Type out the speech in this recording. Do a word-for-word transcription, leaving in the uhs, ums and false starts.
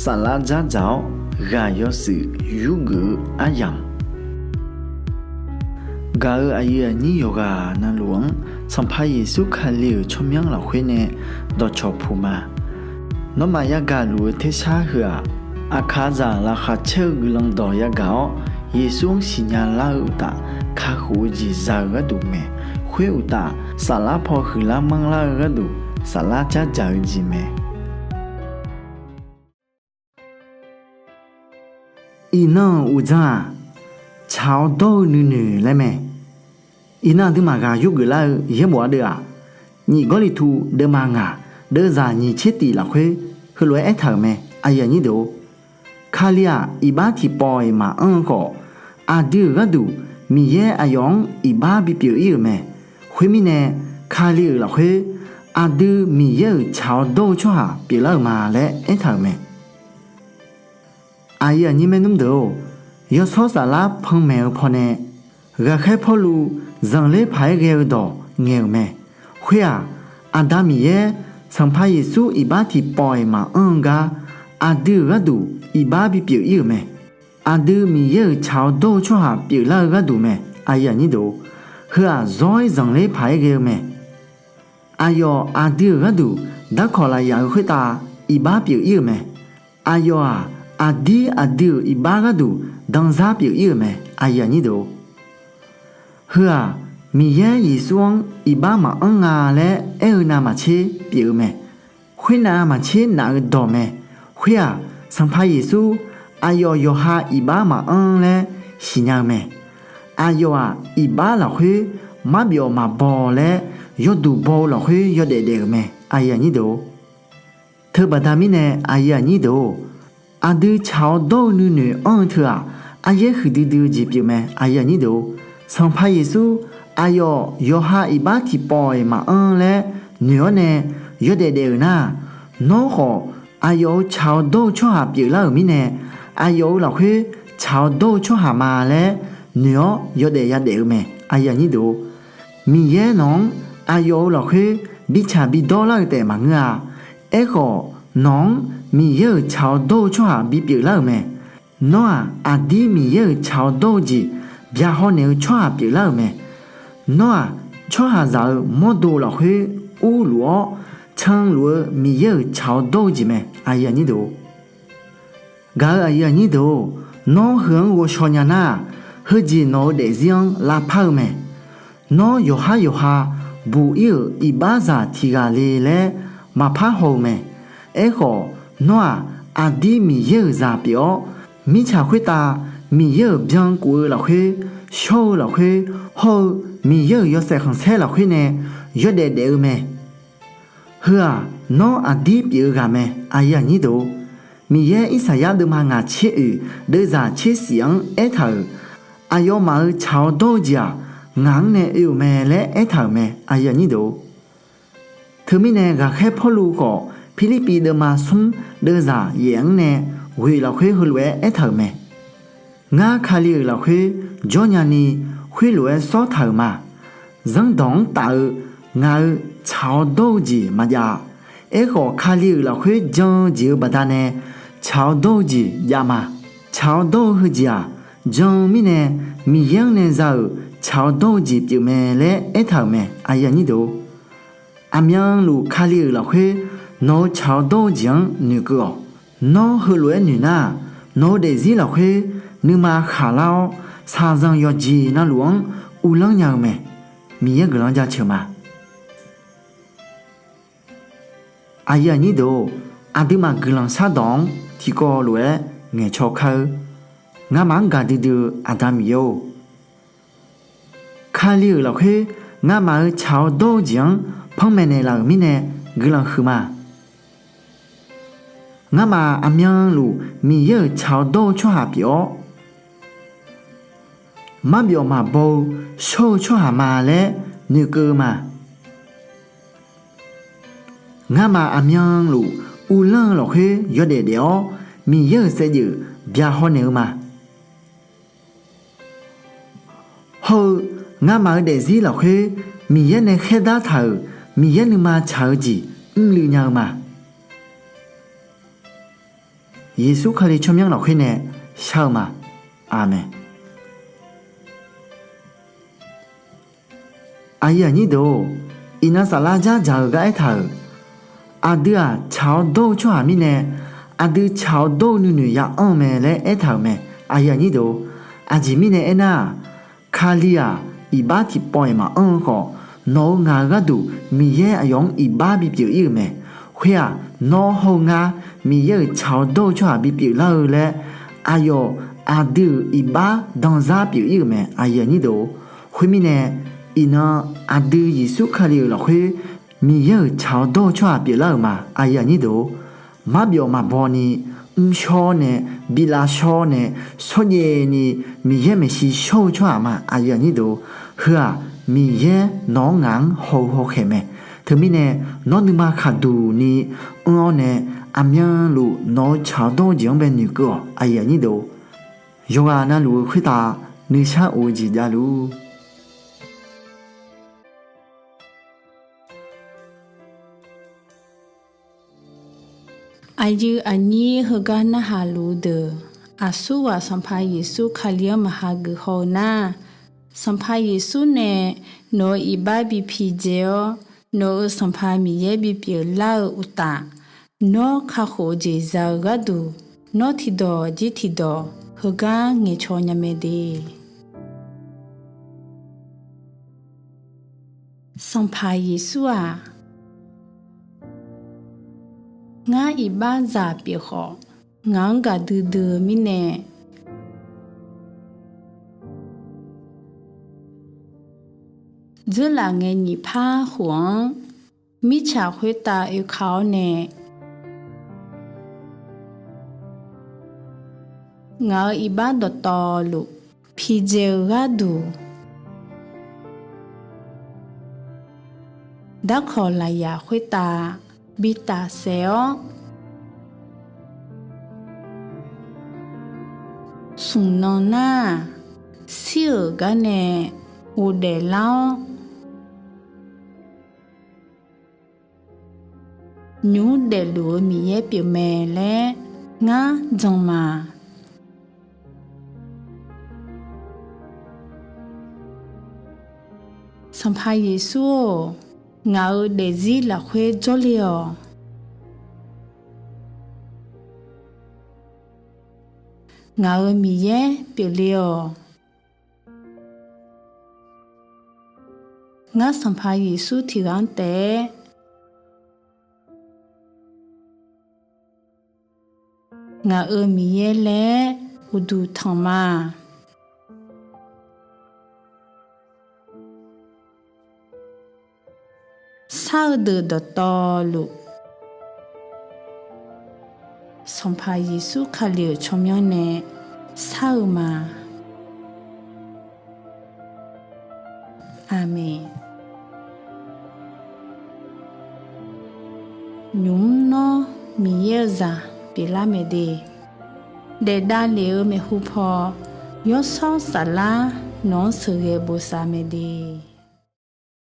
Saflar dzardzaq-awr ghaq yawshuif yurgeuf-eu aryamq, gaq-euq aqyuif aqnyir yawqghaq navluf-anr Sanqpaq Yeqsur Kali-euq tsawrmyanr lafkhoer nae dawqcawq puq ma. Nawmaf yagaq luf-eu tersar heu-aq, aqkaqzaq laqkhaq caer-eu guiqlanq dawq yagaq-awr, Yeqsur-anr siqnya lar-eu uqtaf, kakhof-eu jeq za-eu gharduq mae. Khoer uqtaf, saflar paw huiqlar manrlar-eu gharduq, saflar dzardzaq-eu jeq mae. Iqnan-euq uqdzan-aq, tsaq-awr dawr-eu nuinoeq laer mae. Iqnan aqduimaf ghaq yurgeuf lar-eu yaerbof ardeuv-aq, nyiq Gawrliqtu deuvma ngaq deuvzaq nyiq tser tif lafkhoer heulof-aer aertaq-euq mae. Kali-aq, iqbax tiqpawf-iq maqanr-eu khawf, aqdui-euq gharduq Miqyaer aqyawf-anr iqbax bipyeuf ir-euq mae. Khoermirnae, Kali-euq lafkhoer aqdui Miqyaer-euq tsaq-awr dawr-eu tsawrhaq pyeuflar-euq ma laer aertaq-euq mae. Aqyuif aqnyir maernmr deuq-or, Yawshawr Saflar panmaeq-eu pawnae, ghaqkhaer Pawrluv zanqler paq-aer ghae-eu dawq ngaeq-euq mae. Khoer-aq, Aqda Miqyaer Sanqpaq Yeqsur iqbax tiqpawf-iq maqanr-eu gar, aqdui-euq gharduq iqbax bipyeuf ir-euq mae. Aqdui Miqyaer-euq tsaq-awr dawr-eu tsawrhaq pyeuflar-eu gharduq mae. Heu-aq zawr-ir zanqler paq-aer ghae-eu mae. Aqyawf aqdui-euq gharduq darkawq lafyaq-eu khoertav iqbax pyeuf ir-euq mae. Aqyawf-aq, aqdir aqdui-euq iqbax gharduq danzar pyeuf ir-euq mae. Heu-aq, Miqyaer Yeqsur-anr iqbax maqanr nga laer aer-eu navmaqtser pyeuf-eu mae. Khoernav maqtser naf-eu dawq mae. Khoer-aq, Sanqpaq Yeqsur aqyawf yawqha iqbax maqanr laer siqnya-eu mae. Aqyawf-aq, iqbax lafkhoer marbyawf maqbaw laer yawduq baw-eu lafkhoer yawdaef daef-euq mae. Teubaqda mirnae, aqdui tsaq-awr dawr-eu nuinoeq anr-eu teu-aq, aryaer huiqdui dui-eu jeq pyeufmae. Sanqpaq Yeqsur aqyawf yawqha iqbax tiqpawf-iq maqanr laer noeq-awr nae yawdaef daef-euq nar-aq, nawr khawf aqyawf-euq tsaq-awr dawr-eu tsawrhaq pyeuflar-euq mirnae, aqyawf-euq lafkhoer tsaq-awr dawr-eu tsawrhaq ma laer noeq-awr yawdaef yadaef-eu mae. Miqyaer nawq-anr aqyawf-euq lafkhoer bitsaq bidawr lar-eu taef maqngeur-a. Aerkhawf, nawq-anr Miqyaer-euq tsaq-awr dawr-eu tsawrhaq bipyeuf lar-euq mae. Nawr-aq, aqdir Miqyaer-euq tsaq-awr dawr-eu jeq byaqhaw naeq-eu tsawrhaq pyeuflar-euq mae. Nawr-aq, tsawrhaqzaq-eu mawrdo lafkhoer urluf-awr canluf-eu Miqyaer-euq tsaq-awr dawr-eu jeq mae. Gaq-eu aqyuif aqnyir deuq-or, nawr heu-anr ghovshaw nya nar-aq, heujeq nawq-eu daefzir-anr lavpar-eu mae. Nawr yawqhar yawqha buq ir-euq iqbaxzaq tiq ghaq le laer maqpar haw-eu mae. Aerkhawf, nawr-aq, aqdir Miqyaer-euq zaq pyeuf-awr, mirtsaq khoertav Miqyaer-euq byankuf-eu lafkhoer, shawr-eu lafkhoer, hawr-eu Miqyaer-euq yawshaef khanqsaer lafkhoer nae yawdaef daef-eu mae. Heu-aq, nawr aqdir pyeuf-eu ghaq mae. Miqyaer Irsaqyar deuvma ngaq tser oeq deuvzaq tser shif-anr aertaq-euq, aqyawfmaf-euq tsaq-awr dawr-eu jeq-aq, ngaq-anr nae oe-euq mae laer aertaq-euq mae. Teumirnae ghaqkhaer Pawrluv khawf, Pirlirpiv deuvma smr deuvzaq yaef-anr nae ghoeq lafkhoer heulof-aer aertaq-euq mae. Ngar Kali-euq lafkhoer jawrnya ni khoerlof-aer sawr taq-euq ma. Zanrdawq-anr taf-eu ngaq-euq tsaq-awr dawr-eu jeq maqjav-a. Aerkhawf, Kali-euq lafkhoer jan-eu jeq-eu baqdanae tsaq-awr dawr-eu jeq jav ma. Tsaq-awr dawr-eu heujeq-aq, jan-eu mirnae Miqyaer-anr nae za-euq tsaq-awr dawr-eu jeq pyeufmae laer aertaq-euq mae. Aqmyanluf Kali-euq lafkhoer nawq-eu tsaq-awr dawr-eu jeq-anr noeqkeuv-awq. Nawr heulof-aer noeq nar-aq, nawq-eu daefzir lafkhoer nuima khaqlar-awr, shaqzanq yawqjeq navluf-anr uvlanr nya-eu mae. Miqyaer guiqlanq jaceuq ma. Aqyuif aqnyir deuq-or, aqduimaf guiqlanq shardawq-anr tiqkawv lof-aer ngaeqcaw kar-eur. Ngamaf-anr gaqdui dui-eu Aqda Miqyaer-or, Kali-euq lafkhoer ngamaf-euq tsaq-awr dawr-eu jeq-anr panmaeq naeqlaf-euq mirnae guiqlanq huiqma. Ngamaf aqmyanluf Miqyaer-euq tsaq-awr dawr-eu tsawrhaq pyeuf-awr, marbyawf maqbaw-eu shawr-eu tsawrhaq ma laer noeqkeuv-eu ma. Ngamaf aqmyanluf uvlanr-eu lafkhoer yawdaef daef-awr, Miqyaer-euq saevdzeuf byaqhaw naeq-eu ma. Hawr-eu ngamaf-eu daefzir lafkhoer Miqyaer nae khaerdar taq-euq Miqyaer nuima tsaq-eu jeq mrluiv nya-eu ma. Yeqsur Kali tsawrmyanr lafkhoer nae shar-eu ma. Aqmeq. Aqyuif aqnyir deuq-or, iqnan saflar dzardzaq-eu gar aertaq-euq, aqdui-aq tsaq-awr dawr-eu tsawrhaq mirnae, aqdui tsaq-awr dawr-eu nuinoeq ya anr-eu mae laer aertaq-euq mae. Aqyuif aqnyir deuq-or, aqjeq mirnae aernar-aq, Kali-aq iqbax tiqpawf-iq maqanr-eu khawf, nawq-eu ngaq-eu gharduq Miqyaer aqyawf-anr iqbax bipyeuf ir-euq mae. Khoer-aq, nawr hawr-eu ngar Miqyaer-euq tsaq-awr dawr-eu tsawrhaq bipyeuf lar-eu laer, aqyawf aqdui-euq iqbax danzar pyeuf ir-euq mae. Khoermirnae, iqnan aqdui Yeqsur Kali-euq lafkhoer Miqyaer-euq tsaq-awr dawr-eu tsawrhaq pyeuflar-euq ma. Marbyawf maqbaw ni, mrshawr nae, bilavshawr nae, shawrjaev ni, Miqyaer maeqshi shawr-eu tsawrhaq ma. Heu-aq, Miqyaer nawq-anr ngaq-anr haw-eu hawkhaeq mae. Teumirnae, nawr nuima khaqduq ni anr-awr nae, aqmyanluf nawq-eu tsaq-awr dawr-eu jeq-anr bae noeqkeuv-awq. Yawqghaq navluf-eu khoertav nuisar of-eu jeq javluf. Aqyuif aqnyir heugar narhaq luf-eu deuq, aqsurghaq Sanqpaq Yeqsur Kali-anr maqha geuf haw-eu nar, Sanqpaq Yeqsur nae nawq-euq iqbax bi pidzae-awr, nawq-euq Sanqpaq Miqyaer bipyeuf lar-eu uqtaf, nawr kakhof-eu jeq za-eu gharduq, nawr tiqdawq jir tiqdawq heugar ngaeqcaw nya mae de. Sanqpaq Yeqsur-aq, ngar iqbaxzaq pyeuf khawf, ngaq-anr gaqdui dui-eu mirnae, dzeurlaf ngae nyiq par khof-anr mirtsaq khoertav oeka-awr nae, ngaq-euq iqbax dawqtawvluf pidzae-eu gharduq, darkawq lafyaq khoertav bi tafsaef-awr, smq nan nar-aq, shir-euq gar nae ghofdaef lar-awr, nymq mr daefluf-eu Miqyaer pyeufmae laer ngar jan ma. Sanqpaq Yeqsur-or, ngaq-euq daefzir lafkhoer jawrle-awq. Ngaq-euq Miqyaer pyeufle-awq. Ngar Sanqpaq Yeqsur tiqghaq-anr taef-aer ngaq-euq Miqyaer laer uqduq tanq ma. Shar-eu deuq dawqtawvluf, Sanqpaq Yeqsur Kali-euq tsawrmyanr nae shar-eu ma. Aqmeq. Nymq mr nawr Miqyaer-eu zaq pyeuflar mae de. Daef davlef-eu maeqhu paw, Yawshawr Saflar nawq-anr sheuqghae bosav mae de.